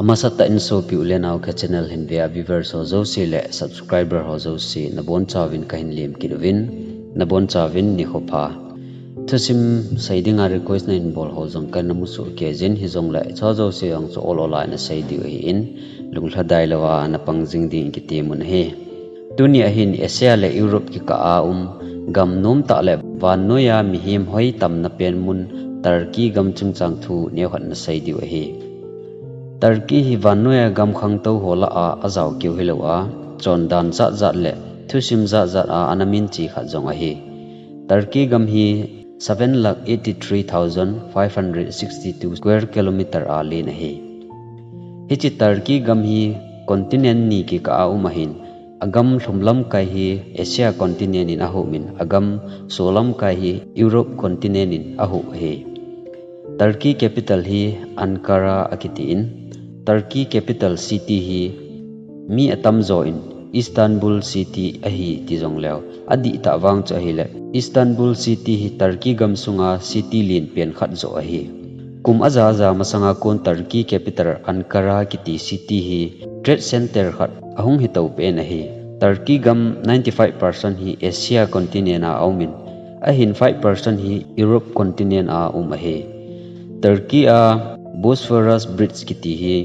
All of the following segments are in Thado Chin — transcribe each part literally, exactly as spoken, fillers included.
Masatah in sopi u le nao ka channel hin ve a viewers ho jouse le subscriber ho jouse nabonchauvin kahin lemkit uvin, nabonchauvin nikho pha. Thusim sei dinga request nahin bol ho jong kana musoh kei jin, hijongle hicheho jouse jong chu ol ol a ina sei diu ahin, lunglhadai louva ana pang jing ding in kitem un ahi. Tunia hin Asia le Europe kikah a um gam nomtah le vannoiya mihem hoi tamna pen mun Turkey gam chungchang thu neokhat nasei diu ahi. Turkey hi vannoiya gam khangtou ho lah a ajao keu hilouva, chondan jatjat le thusim jatjat a ana minche khat jong ahi. Turkey gam hi seven lakh eighty three thousand five hundred sixty two square kilometer a len ahi. Hiche Turkey gam hi continent ni kikah a um ahin, agam lhum lamkai hi Asia continent in ahop in, agam sol lamkai hi Europe continent in ahop ahi. Turkey capital hi Ankara akitin, Turkey capital city hi mi atamjo in Istanbul city ahi ti jongleu, adihtah vang chu ahile Istanbul city hi Turkey gam sunga city lenpen khat joh ahi. Kum aja ja masanga kon Turkey capital Ankara kiti city hi trade center khat ahung hitou pen ahi. Turkey gam ninety five percent hi Asia continent a aumin, ahin five percent hi Europe continent a um ahi. Turkey a Bosphorus Bridge kiti hi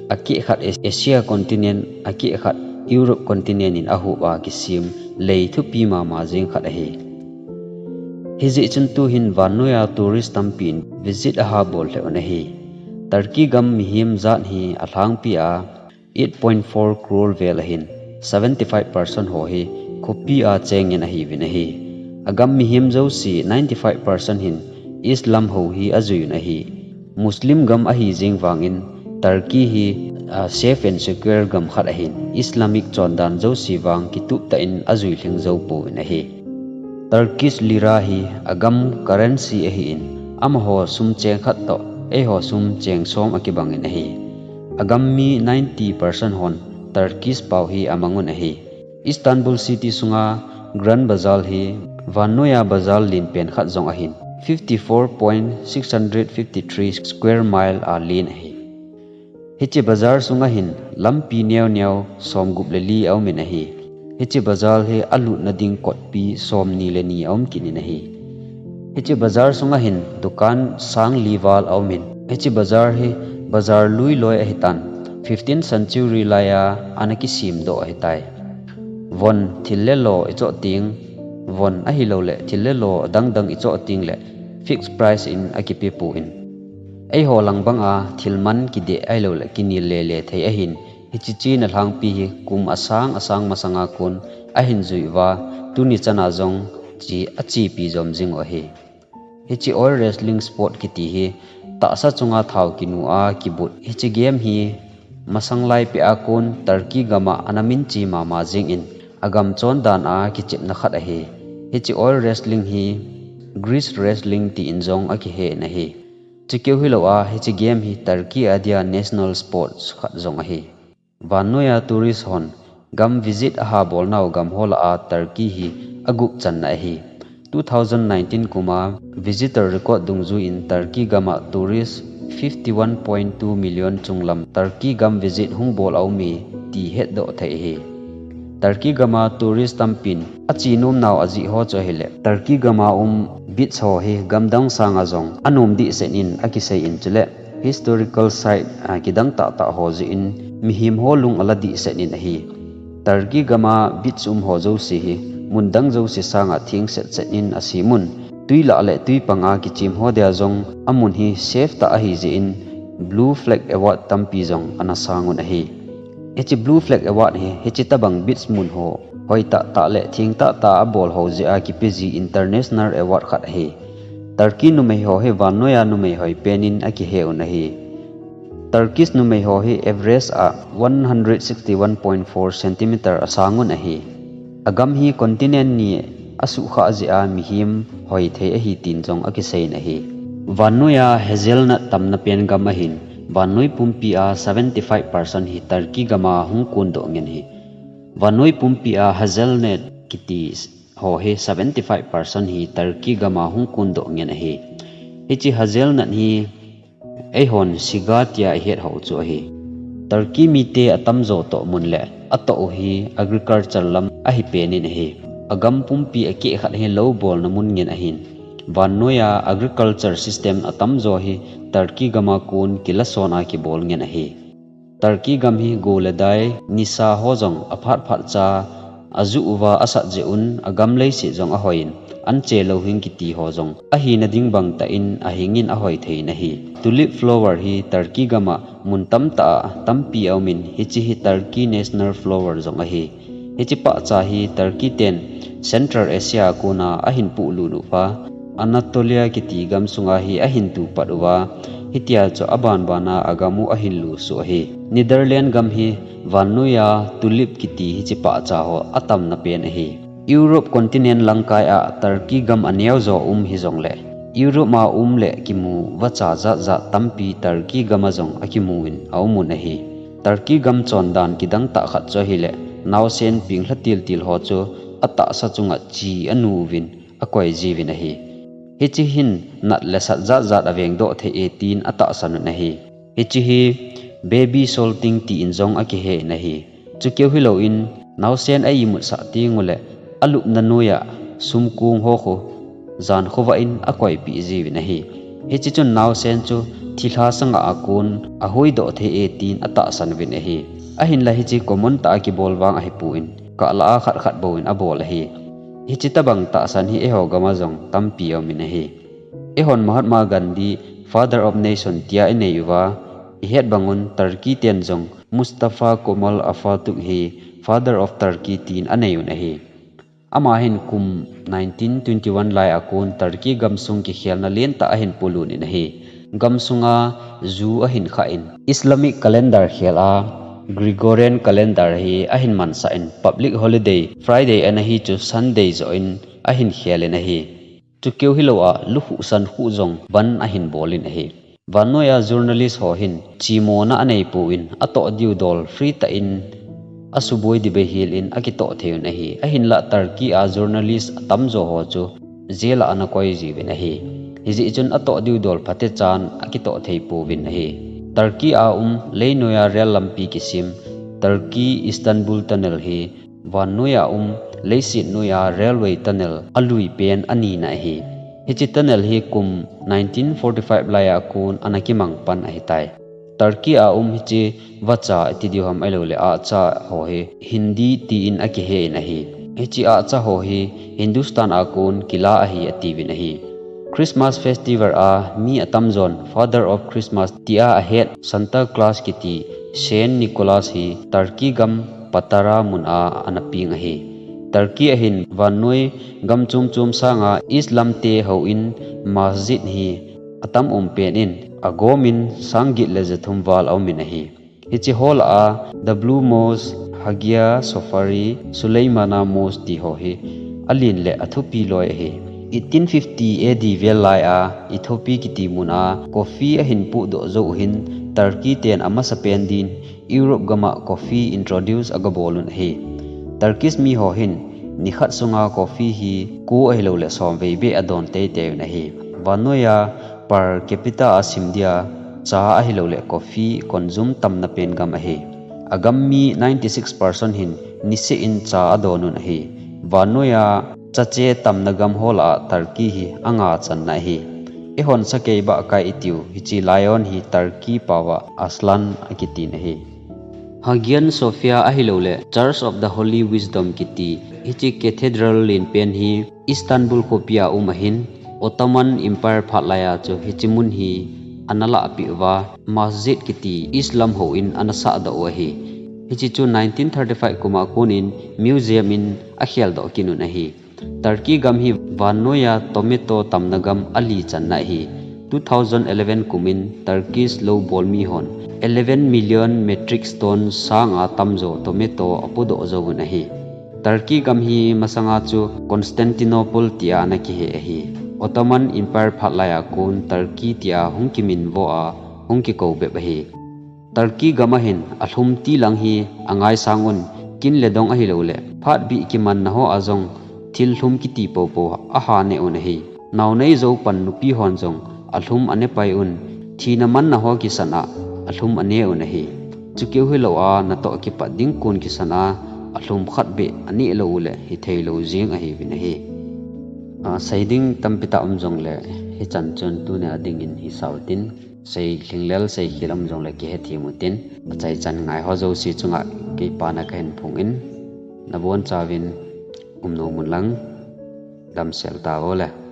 akeh khat Asia continent, akeh khat Europe continent in ahop a kisem lei thupi mama jeng khat ahi. Hijeh chun tuhin vannoiya tourist tampin visit aha bol lheh un ahi. Turkey gam mihem jat hi alhangpi a eight point four crore vel ahin, seventy five percent ho hi khopi a cheng ngen ahiuvin ahi. Agam mihem jouse ninety five percent hin Islam hou hi ajui un ahi. Muslim gam ahi jeng vangin Turkey hi safe and secure gam khat ahin, Islamic chondan jouse vang kitup tah in ajui lhing jou pouvin ahi. Turkish lira hi agam currency ahin, amaho sum cheng khat toh eiho sum cheng som akibangin ahi. Agam mi ninety percent hon Turkish pao hi amangun ahi. Istanbul city sunga Grand Bazaar hi vannoiya bazaar lenpen khat jong ahin, fifty four point six hundred fifty three square mile a len ahi. Hiche bazaar sunga hin lampi neo neo somgup le li aumin ahi. Hiche bazaar hi alutna ding kotpi somni le ni aum kit in ahi. Hiche bazaar sunga hin dukan sangli val aumin, hiche bazaar hi bazaar lui loi ahitan, fifteenth century laiya ana kisemdoh ahitai. Von, thil le lo ichoh teng, von ahilouleh thil le lo dangdang ichoh tengle fixed price in akipe pon, eiho lang banga thil man kideh ahilouleh kinel lele thei ahin, hiche chena lhangpi hi kum asang asang masanga kon ahin jui uva, tuni chana jong achepi jom jing u ahi. Hiche oil wrestling sport kiti hi tahsa chunga thao kinu a kibut. Hiche game hi masang laipeh a kon Turkey gam a ana minche mama jengin, agam chondan a kichepna khat ahi. Hiche oil wrestling hi Greek wrestling tin jong akihen ahi. Chukeu hilou a, hiche game hi Turkey a dia national sports khat jong ahi. Vannoiya tourist hon gam visit aha bolnau gam ho lah a Turkey hi agup channa ahi. Two thousand nineteen kuma visitor record dungjuiyin Turkey gam a tourist fifty one point two million chunglam Turkey gam visit hung bol aume ti hetdoh thei ahi. Turkey gam a tourist tampin ache nomnau ajeh ho chu ahile, Turkey gam a um beach ho hi gamdang sanga jong anom dehset in akisei in, chule historical site kidang tahtah ho jeh in mihem ho lung ala dehset in ahi. Turkey gam a beach um ho jouse hi mundang jouse sanga thengsetset in asemun, twi lah le twi panga kichem ho dia jong amun hi safe tah ahijeh in Blue Flag Award tampi jong ana sangun ahi. Hiche Blue Flag Award hi hiche tobang beach mun ho hoitahtah le thengtahtah a abol ho jeh a kipeji international award khat ahi. Turkey numei ho hi vannoiya numei hoipen in akihe un ahi. Turkish numei ho hi average a one hundred sixty one point four centimeter asangun ahi. Agam hi continent ni asuhkhah jeh a mihem hoi thei ahi tin jong akiseiyin ahi. Vannoiya hazelnut tamna pen gam ahin, vannoi pumpi a seventy five percent hi Turkey gam a hung kondoh ngen ahi. Vannoi pumpi a hazelnut kiti ho hi seventy five percent hi Turkey gam a hung kondoh ngen ahi. Hiche hazelnut hi eihon cigar tia ihet hou chu ahi. Turkey mite atamjo toh mun le atoh u hi agriculture lam ahi penin ahi. Agam pumpi akeh khat hi lou bolna mun ngen ahin. Vannoiya agriculture system atamjo hi Turkey gama kon kilason a kibol ngen ahi. Turkey gam hi go le dai, nisa ho jong aphat phat cha, aju uva asat jeh un, agam leiset jong ahoiyin, anche louhing kiti ho jong ahina ding bang tah in ahingin ahoi thei in ahi. Tulip flower hi Turkey gama mun tamtah a tampi aumin, hiche hi Turkey national flower jong ahi. Hiche pahcha hi Turkey ten Central Asia a kona ahin puhlut uva, Anatolia kiti gam sunga hi ahin tupat uva, hitia chu abanbana agam u ahin lusuh ahi. Netherlands gam hi vannoiya tulip kiti hiche pahcha ho atamna pen ahi. Europe continent langkai a Turkey gam aneojo um hijongle, Europe a um le kimu vacha jat jat tampi Turkey gama jong akimun aumun ahi. Turkey gam chondan kidang tah khat chu ahile, naosen pinglha til til ho chu atahsa chunga chi anu uvin, akoi jiuvin ahi. Hiche hin nat le sat jat jat aveng doh thei e tin atahsan un ahi. Hiche hi baby salting tin jong akihen ahi. Chukeu hilouvin, naosen a imut sah teng ule, alupna noiya sumkong ho khu, jan khovah in akoipeh jiuvin ahi. Hiche chun naosen chu thilha sanga akon ahuhdoh thei e tin atahsan uvin ahi. Ahinla hiche common tah a kibol vang ahipon, kahlah a khat khat bouvin abol ahi. Hiche tobang tahsan hi eiho gama jong tampi aumin ahi. Eihon Mahatma Gandhi, Father of Nation tia inei uva, ihet bangun Turkey ten jong Mustafa Kemal Atatürk hi Father of Turkey tin anei un ahi. Ama hin kum nineteen twenty-one lai a kon Turkey gamsung kikhelna lentah ahin polut in ahi. Gamsunga ju ahin khah in, Islamic calendar khel a Gregorian calendar hi ahin mansah in, public holiday Friday ana hi chu Sunday joh in ahin khel in ahi. Chukeu hilou a, lukhuh sankhuh jong ban ahin bol in ahi. Vannoiya journalist ho hin chimona anei pon, atoh diu dol free tah in asuboi dibei hel in akitoh thei un ahi. Ahinlah Turkey a journalist atamjo ho chu jail a ana koi jiuvin ahi. Hijeh chun atoh diu dol phatechan akitoh thei pouvin ahi. Turkey a um leinoiya rail lampi kisem, Turkey Istanbul Tunnel hi vannoiya um leiset noiya railway tunnel alui pen anina ahi. Hiche tunnel hi kum nineteen forty-five lai a kon ana kimang pan ahitai. Turkey a um hiche vacha iti diu ham ahilouleh ahcha ho hi Hindi tin akihen ahi. Hiche ahcha ho hi Hindustan a kon kila ahi atiuvin ahi. Christmas festival a mi atamjon Father of Christmas tia ahet Santa Claus kiti Saint Nicholas hi Turkey gam Patara mun a ana peng ahi. Turkey a hin vannoi gam chom chom sanga Islam te houin masjid hi atam um pen in, agomin sang get le jathum val aumin ahi. Hiche ho lah a The Blue Mosque, Hagia Sophia, Suleymaniye Mosque ti ho hi alen le athupi loi ahi. Eighteen fifty A D vel lai a Ethiopia kiti mun a coffee ahin puhdoh jou u hin Turkey ten amasapen din Europe gam a coffee introduce agabol un ahi. Turkish mi ho hin nikhat sunga coffee hi ko ahilouleh somvei beh adon teitei un ahi. Vannoiya per capita a sim dia cha ahilouleh coffee consume tamna pen gam ahi. Agam mi ninety-six percent hin niseh in cha adon un ahi. Vannoiya chache tamna gam ho lah a Turkey hi anga channa ahi. Eihon sakei bahkai itiu, hiche lion hi Turkey paova aslan akitin ahi. Hagia Sophia ahilouleh Church of the Holy Wisdom kiti hiche cathedral lenpen hi Istanbul khopi a um ahin, Ottoman Empire phat lai a chu hiche mun hi ana lahpeh uva, masjid kiti Islam houin ana sahdoh u ahi. Hiche chu nineteen thirty-five kum a konin museum in akheldoh kit un ahi. Turkey gam hi vannoiya tomato tamna gam ali channa ahi. Two thousand eleven kumin Turkish loubol mihon eleven million metric ton sanga tamjo tomato apodoh jouvun ahi. Turkey gam hi masanga chu Constantinople tia ana kihe ahi. Ottoman Empire phat lai a kon Turkey tia hung kiminvo a hung kikou bep ahi. Turkey gam a hin alhum tilang hi angaisang un, kin le dong ahilouleh phatbih kimanna ho a jong thil lhum kiti poupou aha neh un ahi. Naonei jou pan nupi hon jong alhum anepai un, thina manna ho kisan a alhum ane un ahi. Chukeu hilou a natoh kipat ding kon kisan a, alhum khat beh aneh lou uleh hithei lou jeng ahiuvin ahi. Seiding tampi tah um jongleh hichan chun tunia dingin hisau tin, sei lhinglel sei khel um jongleh kihethem utin, achaichan ngaiho jouse chunga keipa na kahin phongin, nabonchauvin umnom unlang damsel tauvole.